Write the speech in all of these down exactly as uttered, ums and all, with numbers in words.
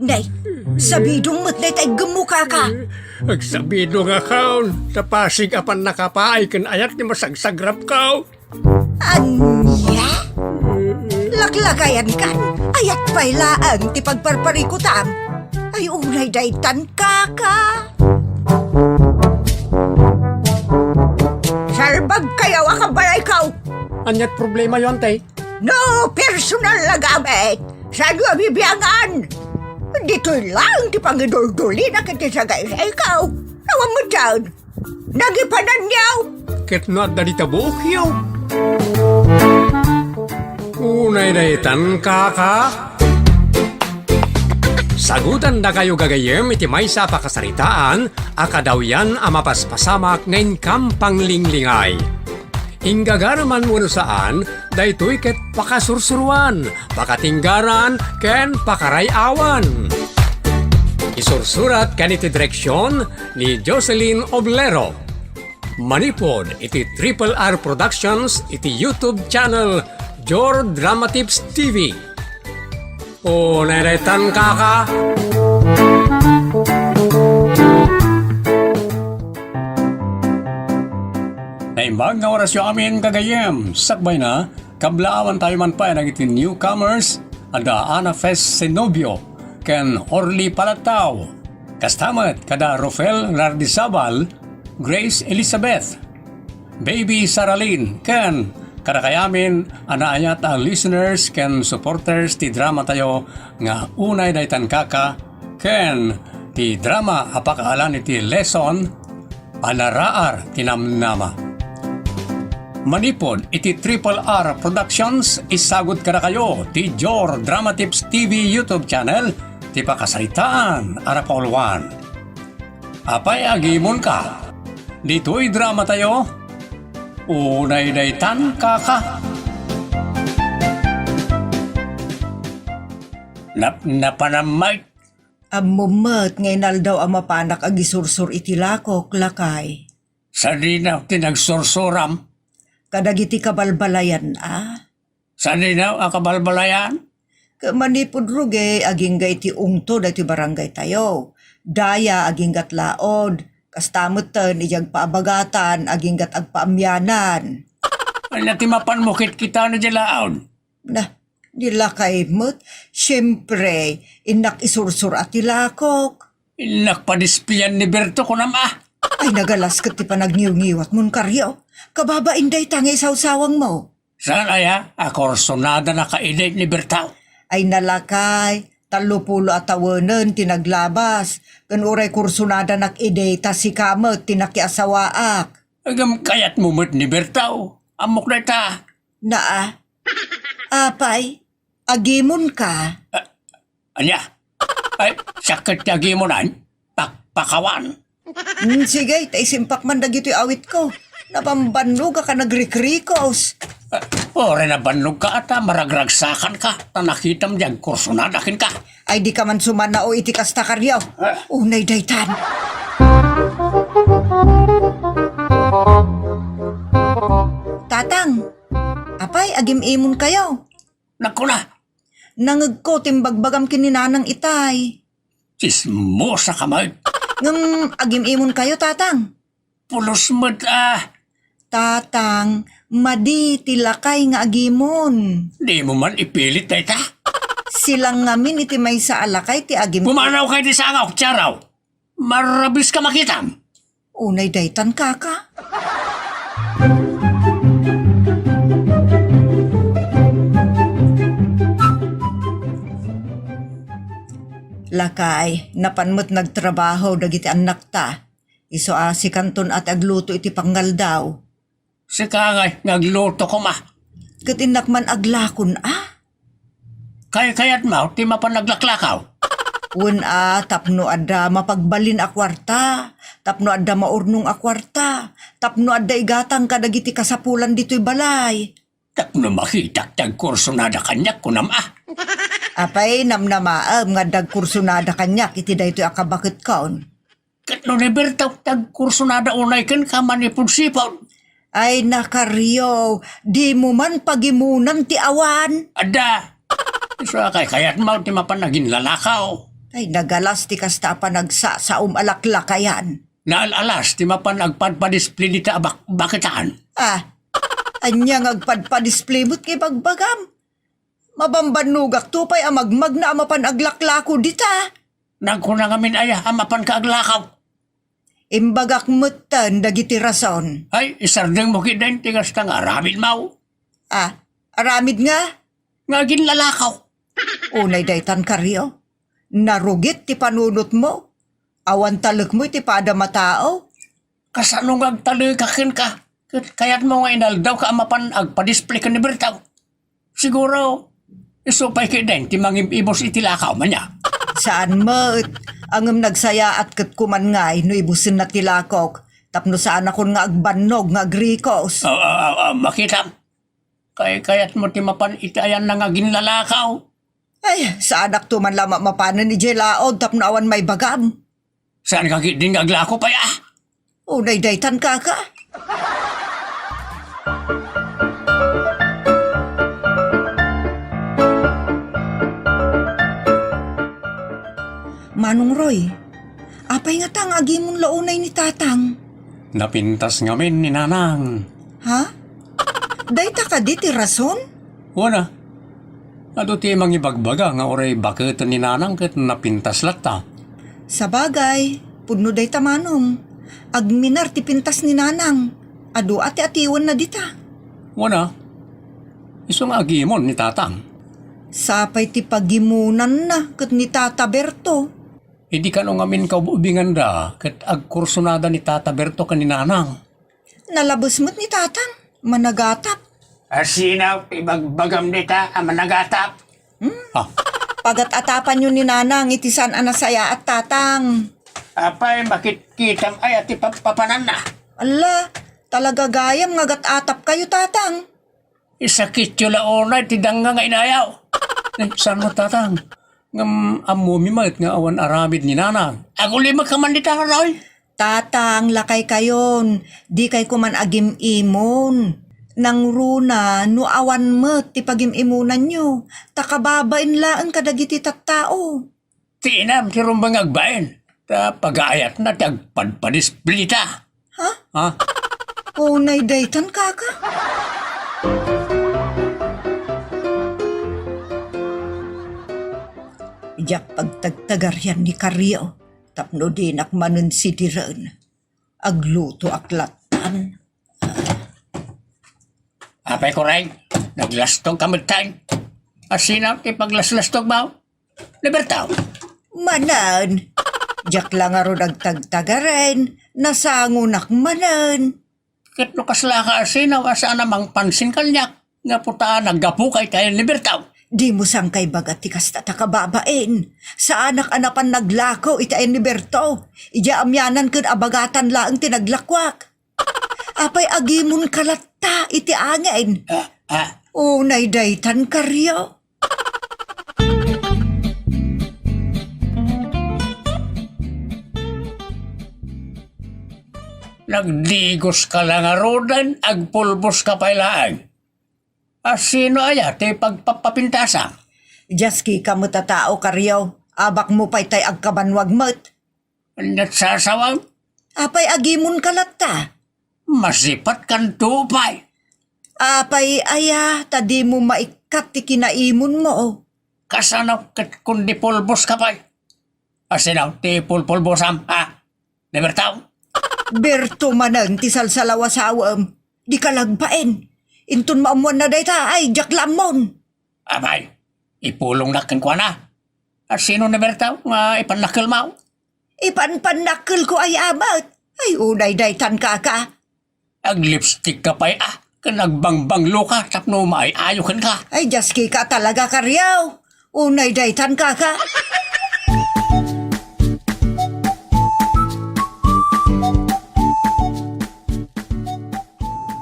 Nay, sabidong met dayta iggemmo, kaka. Agsabidong a kaon, ta pasig a pannakapaay ken ayat ti masagsagrapko. Ania? Laklakayankan, ayat pay laeng ti pagparparikutam. Ay, unay daytan, kaka. Salbagkayo a kabalayko. Ania't problemayo, ante? No personal a gamit, saanyo a bibiangan? Ditoy laeng ti pangiduldulina ket ti sagaysayko. Awan met daan. Nagipananyo. Ket no adda dita buokyo. Unay daytan, kaka. Sagutandakayo gagayyem iti maysa a pakasaritaan a kadawyan a mapaspasamak nga inkam panglinglingay. Inggagaraman wenno saan, daytoy ket pakasursuroan, pakatinggaran, ken pakaray-awan. Isursurat ken iti direksion ni Jocelyn Oblero. Manipud iti Triple R Productions iti YouTube channel Jor Dramatips T V. O, nairetan, kaka. Naimbag nga orasyo amin, gagayyem. Sakbay na, kablaawan tayo man pay dagiti newcomers, adda Ana Fest Senobio, ken Orly Palatao. Kasta met kada Rufel Lardizabal, Grace Elizabeth, Baby Saralin, ken kadakay amin a naayat a listeners ken supporters ti drama tayo nga Unay Daytan Kaka, ken ti drama a pakaalan iti lesson a naraar ti namnama. Manipud iti Triple R Productions, isagut kadakayo ti Jor Dramatips T V YouTube channel ti pakasaritaan a napauluan. Apay, agimonka? Ditoy drama tayo. Unay daytan, kaka. Nap-, napanam, Mike. Ammom met nga inaldaw a mapanak agisursor iti lakok, lakay. Sadino ti nagsursuram? Kadagiti kabalbalayan a. Sadino a kabalbalayan? Ket manipud rugi, agingga iti ungto daytoy barangay tayo. Daya, aginggat laod. Kasta metten, idi agpaabagatan, aginggat agpaamyanan. Ania ti mapanmo kitkitana diay laod? Na, di lakay met. Siempre, innak isursor a ti lakok. Innak padisplian ni Berto, kunam a. Ay, nagalas ket ti panagniwngiwatmon, Karyo. Kababain dayta nga isawsawangmo. Saan aya a kursunada nakaidi ni Berto? Ay nalakay, tallo pulo a tawenen ti naglabas, ken uray kursunada nak idi ta sika met ti nakiasawaak. Agam kayatmo met ni Berto. Ammok dayta. Naa. Apay, agimonka? Ah, Ania? Ay, sakit ti agimonan? Pakpakawan. Hmm, sige, ta isimpak man dagitoy awitko. Nabambannog a ka nagrikrikos. Ah, uray nabannogka ata, maragragsakanka, ta nakitam di agkursunada kenka. Ay, di ka man sumanao iti kasta, Karyo. Ah. Unay daytan. Tatang, apay, agim-imonkayo? Nagkuna. Nangegko ti imbagbagam ken ni Nanang itay. Chismosa ka met. Ngem agim-imonkayo, Tatang. Pulos met a. Tatang, madi ti lakay nga agimon. Dimo man ipilit dayta. Silang ngamin iti maysa a lakay ti agim- Pumanawka iti sanga, Oktiaraw. Marabis ka makitam. Unay daytan, kaka. Lakay, napan met nagtrabaho dagiti annakta. Isu a sikanton a ti agluto iti pangngaldaw. Sika ngay nga agluto koma. Ket innak man aglakon a. Kaykayatmo ti mapan aglaklakaw? Wen a, tapno adda mapagbalin a kuarta, tapno adda maurnong a kuarta, tapno adda igatang kadagiti kasapulan ditoy balay. Tapno makitak ti agkursunada kaniak, kunam a. Apay, namnamaem nga adda agkursunada kaniak iti daytoy a kabaketkon. Ket no ni Berta ti agkursunada unay kenka manipud sipud? Ay, nakaryo, dimo man pagimonan ti awan. Adda. Isu a kaykayatmo ti mapan aginlalakaw. Ay, nagalas ti kasta a panagsasaom a laklakayan. Naal-alas ti mapan agpadpadisplay dita a bak-, baketan. Ah, ania nga agpadpadisplay met nga ibagbagam? Mabambannogakto pay a magmagna a mapan aglaklako dita. Nagkuna ngamin aya a mapanka aglakaw? Imbagak metten dagiti rason. Ay, isardengmo ketdin ti kasta nga aramidmo. Ah, aramid nga? Nga aginlalakaw. Unay daytan, Kario. Narugit ti panunotmo. Awan talekmo iti padam a tao. Kasano nga agtalekak kenka? Ket kayatmo nga inaldawka a mapan agpadisplay ken ni Bertaw? Siguro, isu pay ketdin ti mangib-ibus iti lakaw, ania? Saan met, ngem nagsayaat ket kuman ngay no ibusenna ti lakok, tapno saanakon nga agbannog nga agrikos. Ah, ah, ah, ah, makitam. Kay kayatmo ti mapan iti ayanna nga aginlalakaw. Ay, saanakto man la mapanen idiay laod tapno awan maibagam. Saanka ketdin nga aglako pay, ah? Unay daytan, kaka. Manong Roy, apay ngata nga agimon la unay ni Tatang? Napintas ngamin ni Nanang. Ha? Dayta kadi ti rason? Wen a. Adu ti mangibagbaga nga uray baketen ni Nanang ket napintas latta. Sabagay, pudno dayta, Manong. Agminar ti pintas ni Nanang. Adu a ti atiwenna dita. Wen a. Isu nga agimon ni Tatang. Sapay ti pagimonanna ket ni Tata Berto. Idi kano ngamin kaubinganda ket agkursunada ni Tata Berto ken ni Nanang. Nalabes met ni Tatang, managatap. Asino ti ibagbagam dita a managatap? Hmm? Ah. Pagat-atapanyo ni Nanang iti saan a nasayaat, Tatang. Apay, makitkitam aya ti papapananna? Alla, talaga gayam nga agat-atapkayo, Tatang. Isakityo la unay ti danga nga inayaw. Eh, saan mo, Tatang? Ngem ammomi met nga awan aramid ni Nanang. Agulimek ka man dita, Roy. Tatang, lakaykayon, dikay koma agim-imon. Nangruna no awan met ti pagim-imonanyo, ta kababain laeng kadagiti tattao. Ti inam ti rumbeng agbain, ta pagaayatna ti agpadpadisplita. Ha? Ha? Unay daytan, kaka? Diak pagtagtagarian ni Kario tapno dinak manen sidiren. Aglutoak lattan. Apay Kuray, naglastog ka metten. Asino ti paglaslastogmo? Libertaw. Manen. Diak la ngarud agtagtagaren, nasangonak manen. Ket no kasla ka asino a saan a mangpansin kaniak, nga puta a naggapuka iti ayan ni Bertaw. Dimo sangkay baga ti kasta ta kababain. Saanak a napan naglako iti ayan ni Berto. Idiay amianan ken abagatan laeng ti naglakuak. Apay agimonka latta iti angin? Ah, ah. Unay daytan, Kario. Nagdigos ka la ngaruden, agpulbos ka pay laeng. Asino aya ti pagpapapintasam? Diaski ka met a tao, Kario. Abakmo pay tay agkabanwag met. Ania't sasawam? Apay agimonka latta? Masipatkanto pay. Apay aya ta dimo maikkat ti kinaimonmo? Kasano ket kundi pulboska pay? Asino ti pulpulbosam, ha? Ni Berto? Berto manen ti salsalaw a sawem. Dika lagbaen. Inton maammoanna dayta, ay, diak la ammon. Apay, ipulongnak kenkuana. Asino ni Berto nga ipannakkelmo? Ipanpannakkelko ay amat. Ay, unay daytan, kaka. Aglipstick ka pay, ah, ken agbangbanglo ka tapno maay-ayo kenka. Ay, diaski ka talaga, Kario. Unay daytan, kaka.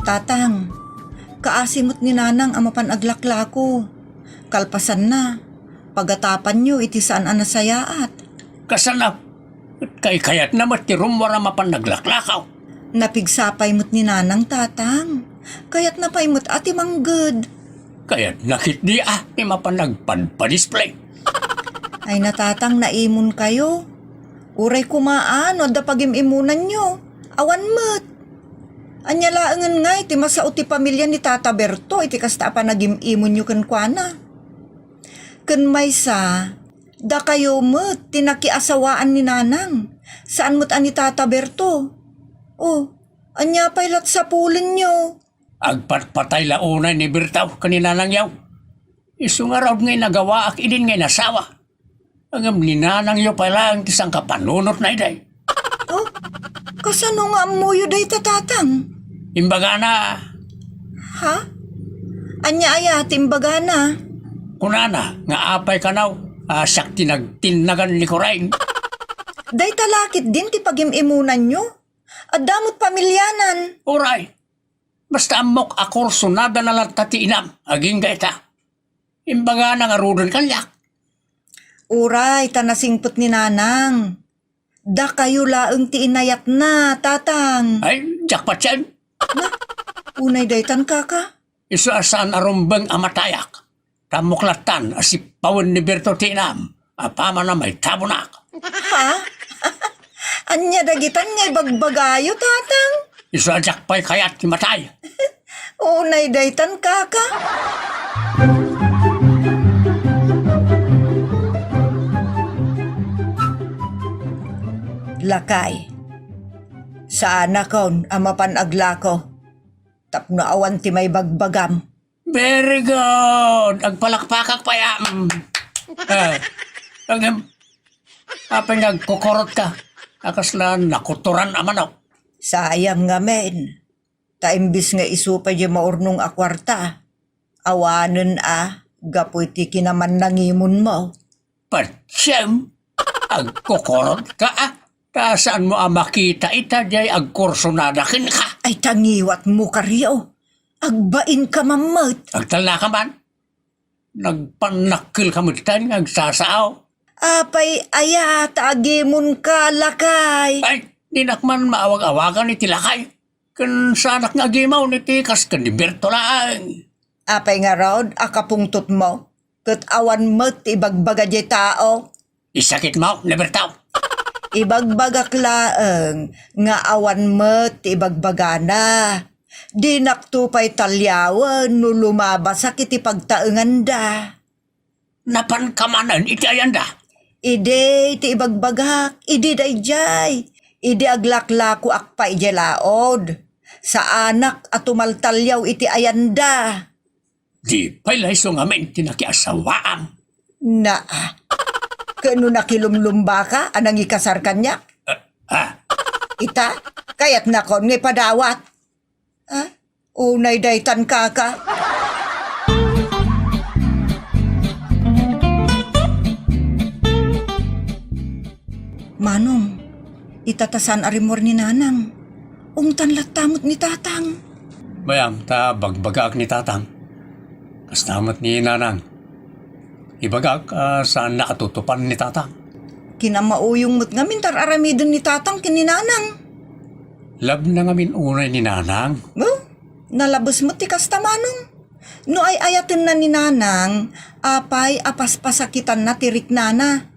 Tatang, kaasi met ni Nanang a mapan aglaklako. Kalpasanna, pagatapanyo iti saan a nasayaat. Kasano? Kaykayatna met ti rummuar a mapan naglaklakaw. Napigsa pay met ni Nanang, Tatang. Kayatna pay met a ti mangged. Kayatna ketdi a ti mapan nagpadpadisplay. Ay, natatang, naimonkayo. Uray koma a no adda pagim-imonanyo. Awan met. Ania laengen ngay ti masao ti pamilia ni Tata Berto iti kasta a panagim-imonyo kenkuana? Ken maysa, dakayo met ti nakiasawaan ni Nanang. Saan met a ni Tata Berto. Oh, ania pay lat sapulenyo? Agpatpatay la unay ni Berto ken ni Nanangyo. Isu ngarud nga inagawaak idin nga inasawa. Ngem ni Nanangyo pay laeng ti sangkapanunotna idi. Oh, kasano nga ammoyo dayta, Tatang? Imbagana. Ha? Ania aya ti imbagana? Kunana nga apay kano a siak ti nagtinnagan ni Kuray. Dayta la ketdin ti pagim-imonanyo? Adda met pamilianan. Uray. Basta ammok a kursunadana latta ti inam agingga ita. Imbagana ngaruden kaniak. Uray ta nasingpet ni Nanang. Dakayo laeng ti inayatna, Tatang. Ay, diak patien. Na, unay daytan, kaka. Isu a saan a rumbeng a matayak. Tammok lattan a sippawen ni Berto ti inam, apaman a maitabonak. Ha? Ania dagitan nga ibagbagayo, Tatang? Isu a diak pay kayat ti matay. Unay daytan, kaka. Lakay, saanakon a mapan aglako tapno awan ti maibagbagam. Very good! Agpalakpakak pay, ah, mm. Ah, ang, apay nga agkukurot ka? Akas la nakuturan a manok. Sayang ngamin. Ta imbis nga isu pay di maurnong a kuarta, awanen a gapu iti kinamannangimonmo. Patiem, agkukurot ka, ah. Ta saanmo a makita ita diay agkursunada kenka? Ay, ta ngiwatmo, Kario. Agbainka man met. Agtalnaka man. Nagpannakkelka metten nga agsasao. Apay aya ta agimonka, lakay? Ay, dinak man maawag-awagan iti lakay. Ken saanak nga agimon iti kas ken ni Berto laeng. Apay ngarud a kapungtotmo? Ket awan met ti ibagbaga diay tao. Isakitmo ni Berto. Ibagbagak laeng nga awan met ti ibagbagana. Dinakto pay taliawen no lumabasak iti pagtaenganda. Napanka manen iti ayanda? Idi ti ibagbagak, idi daydiay. Idi aglaklakoak pay idiay laod. Saanak a tumaltaliaw iti ayanda. Di pay la isu ngamin ti nakiasawaam. Naa. Ken no nakilumlumbaka a nangikasar kaniak? Ah, ah. Ita, kayatnakon nga ipadawat. Ah, unay daytan, kaka. Manong, ita ta saan a rimmuar ni Nanang. Ungtan latta met ni Tatang. Mayam ta bagbagaak ni Tatang. Kasta met ni Nanang. Ibagak a saanna a tutupan ni Tatang. Kinamauyong met ngamin ti ar-aramiden ni Tatang ken ni Nanang. Labna ngamin unay ni Nanang. Oh, nalabes met ti kasta, Manong. No ay-ayatenna ni Nanang, apay a paspasakitanna ti riknana.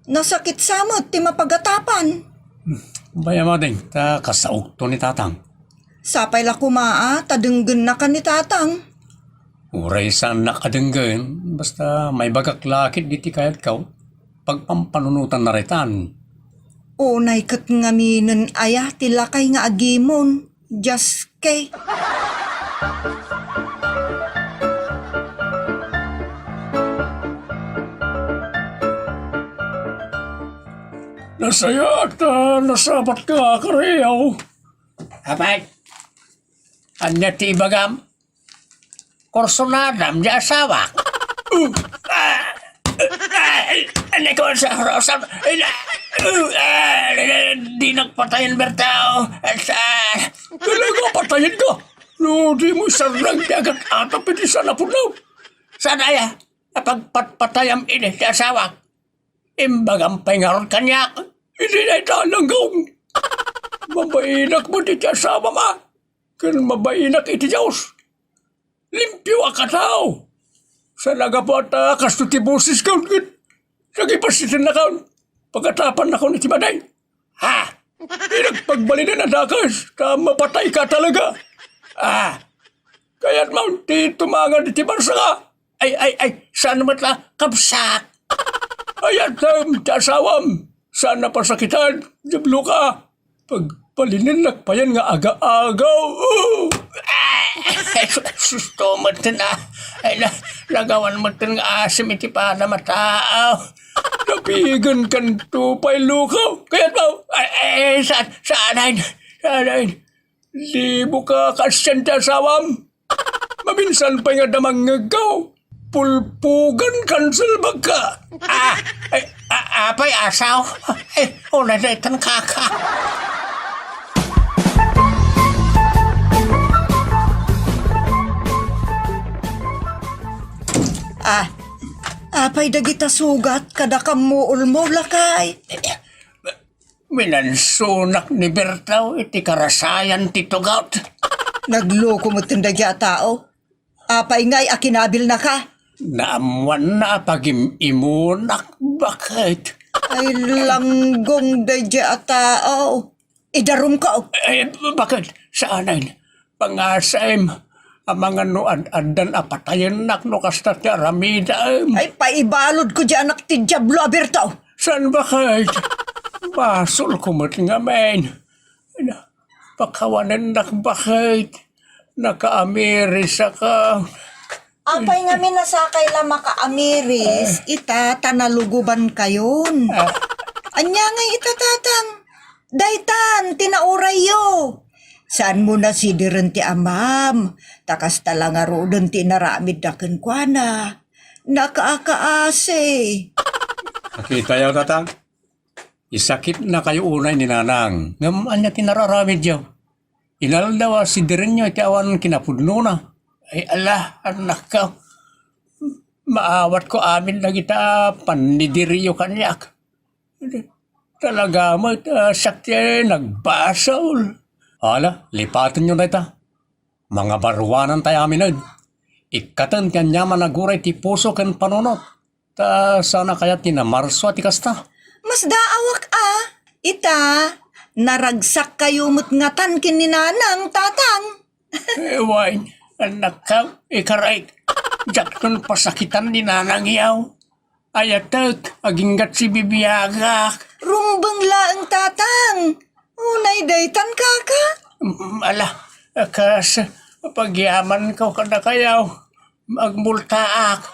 Nasakit sa met ti mapagatapan. Hmm, mayam a deng, ta kasaokto ni Tatang. Sapay la koma a ta denggennaka ni Tatang. Uray saannak a denggen, basta maibagak la ketdi ti kayatko, pagpampanunotan na retan. Unay ket ngaminen aya ti lakay nga agimon, Dios ke. Nasayaat ta nasabat ka, Kario. Apay, ania ti ibagam? Kursunadam di asawak. Uh, ah, ah, ah, ko sa Rosa, ina, uh, ah, di nagpatayan bertao. Sa, talaga patayan ka? No, di mo isarang ti agat-atap iti sanapunaw. Sadaya, apagpatpatayam ini ti asawak. Imbagam pay ngarud kaniak, idi dayta a langgam. Mabainak met iti asawam a, ken mabainak iti Dios. Limpio a katao. Saan a gapu ta kasto ti bosesko ket Nagipasitennakon. Pagatapan nakon iti madi. Ha? Di nagpagbalinen a dakes, ta mapatayka talaga. Ah, kayatmo ti tumangan iti barsa ka? Ay, ay, ay, saan met la, kabsat? Ay, atam, ti asawam. Saan a pasakitan, Diablo ka. Pagbalinennak payen nga aga-agaw. Ay, sus, sus, to met na. Ay, na, nagawan met nga asim iti padam a tao. Napigen kanto pay lukaw. Kayatmo, ay, ay, ay, saan, saan ay, saan ay? Libo ka, kasyan ti asawam. Maminsan pay nga damangngegko. Pulpugan kan salbagka. Ah, ay, a-, apay, asaw? Ay, unay daytan, kaka. Ah, apay dagita sugat kada kammuolmo, lakay? Minansunak ni Bertaw iti karasayan ti tugot. Nagloko met dagiti a tao. Apay ngay a kinabilnaka? Naammoanna a pagim-imunak, baket. Ay, langgong daydiay a tao. Idarumko. Eh, baket? Saanen? Pangasaem. Amangan no ad-addan a patayennak no kasta ti aramidem. Ay, paibaludko diay anak ti Diablo a Bertaw. Saan, baket? Basolko met ngamin. Pakawanennak, baket. Nakaamirisaka. Apay ngamin a sakay la makaamiris, ita ta nalugobankayon. Ah. Ania ngay ita, tatang? Daytan, ti naurayyo. Saanmo nasidiren ti amam, ta kasta la ngaruden ti inaramidda kenkuana. Nakaakaasi. Nakitayo, tatang? Isakitnakayo unay ni Nanang, ngem ania ti nararamidyo? Inaldaw a sidirenyo iti awan kinapudnona. Ay, ala, annakko. Maawatko amin dagita pannidiryo kaniak. Talaga met, ah, siak ti nagbasol. Ala, lipatenyo dayta. Mangabaruanantay aminen. Ikkaten ti aniaman a guray ti puso ken panunot. Ta saan a kayat ti namarsua ti kasta? Masdaawak a. Ita, naragsakkayo met ngatan ken ni Nanang, tatang. Eh, wen, annakko, ikarek. Diakton pasakitan ni Nanang yaw. Ayatek, aginggat ti bibiagak. Rumbeng laeng, tatang. Unay daytan, kaka? Mm, ala, kas pagyamanko kadakayo, agmultaak.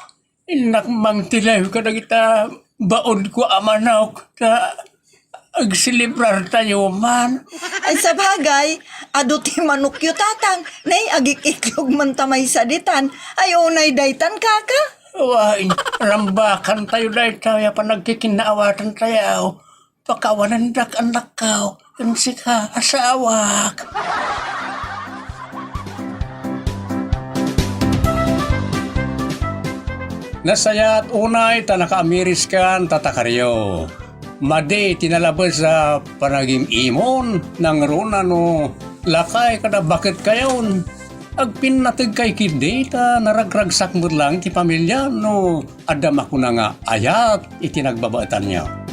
Innak mangtilay kadagita baodko a manok, ta agselebrartayo man. Ay, sabagay, adu ti manokyo, tatang. Nay, agik-iklog man ta maysa ditan. Ay, unay daytan, kaka? Wen, rambakantayo daytoy a panagkikinaawatantayo. Pakawanendak, annakko, ken sika, asawak. Nasayaat unay ta nakaamiriskan, tatakaryo. Madi ti nalabes a panagim-imon, nangruna no lakay kada baketkayon. Agpinnategkay ketdi ta naragragsak met laeng ti pamilya no adda makuna nga ayat iti nagbabaetanyo.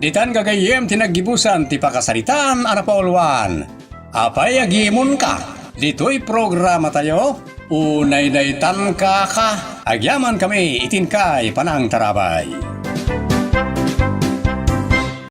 Ditan gagayyem ti naggibusan ti pakasaritaan a napauluan. Apay, agimonka? Ditoy programatayo, Unay Daytan, Kaka. Agyamankami iti inkay panangtarabay.